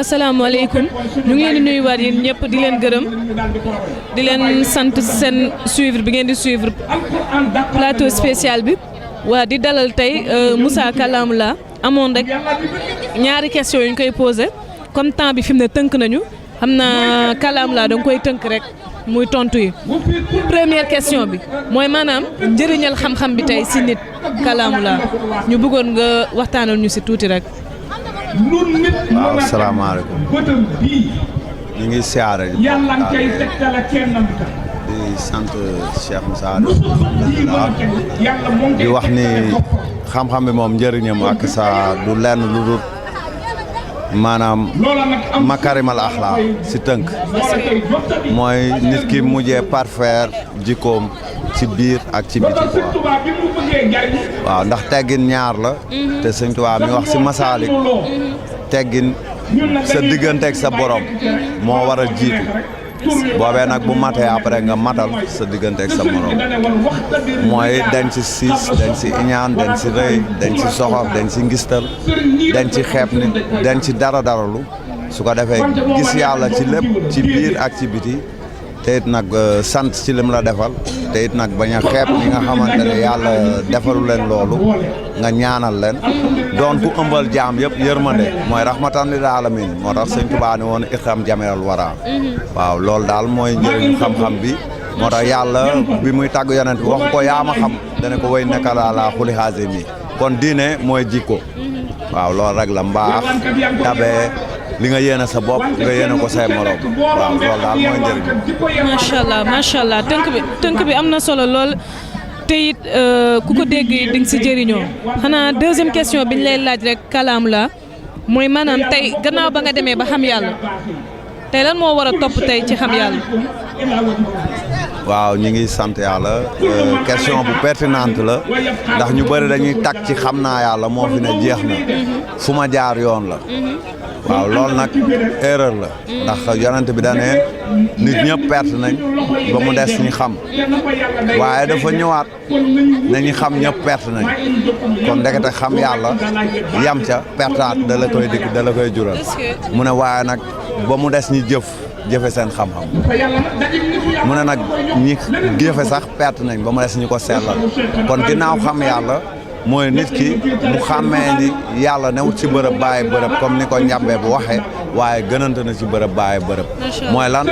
asalaamaaleykum ñu ngi leen di nuyuwaat yéen ñëpp di leen gërëm di leen sant seen suivre bi ngeen di suivre plateau spécial bi waa di dalal tey Moussa Kalamoula amoon rek ñaari question yu ñu koy posé comme temps bi fi mu ne tënk nañu xam naa Kalamoula da nga koy tënk rek muy tontu yi première question bi mooy maanaam njëriñal xam-xam bi tey si nit Kalamoula ñu bëggoon nga waxtaanal ñu si tuuti rek. waaw salaamaaleykum ñu ngi siyaare di sant Cheikh Moussa di wax ni xam-xam bi moom njëriñam ak sa du lenn lu dul maanaam makarimal axlaa si tënk mooy nit ki mujjee parfaire jikkoom ci biir ak ci biti waaw ndax teggin ñaar la te Sëñ Tuubaa mi wax si Masaalik teggin sa digganteeg sa borom moo war a jiitu boobee nag bu matee après nga matal sa digganteeg sa morom mooy dañ ci siis dañ ci iñaan dañ ci rëy dañ ci soxor dañ ci ngistal dañ ci xeeb nit dañ ci daralu su ko defee gis yàlla ci lépp ci biir ak ci biti te it nag sant ci lim la defal te it nag bañ a xeeb ñi nga xamante ne yàlla defalu leen loolu nga ñaanal leen doon ku ëmbal jaam yëpp yërmande mooy rahmatan lil alamin moo tax Sëñ Tuubaa ne woon ikram jameral wara waaw loolu daal mooy njëriñu xam-xam bi moo tax yàlla bi muy tàgg yonent bi wax ko yaa ma xam dana ko way nekkala la xuli xaase mi kon diine mooy jikko waaw loolu rek la mbaax tabee li nga yéene sa bopp nga yéene ko say morom waaw loolu daal mooy njëriñ. macha allah tënk bi am na solo lool te it ku ko dégg di nga si jëriñoo xanaa deuxième question bi ñu lay laaj rek Kalamoula mooy maanaam tey gannaaw ba nga demee ba xam yàlla tey lan moo war a topp tey ci xam yàlla. waaw ñu ngi sant yàlla question bu pertinente la ndax ñu bëri dañuy tag ci xam naa yàlla moo fi ne jeex na fu ma jaar yoon la waaw loolu nag erreur la ndax yonent bi da ne nit ñëpp perte nañ ba mu des ñi xam waaye dafa ñëwaat ne ñi xam ñëpp perte nañ kon ndekete xam yàlla yam ca pertaat da la koy dikk da la koy jural mu ne waaye nag ba mu des ñi jëfe seen xam-xam mu ne nag ñi jëfe sax perte nañ ba mu des ñi ko sellal kon ginnaaw xam yàlla mooy nit ki mu xàmmee ni yàlla newut ci bërëb bàyyi bërëb comme ni ko njàmbee bu waxee waaye gënante na ci bërëb bàyyi bërëb mooy lan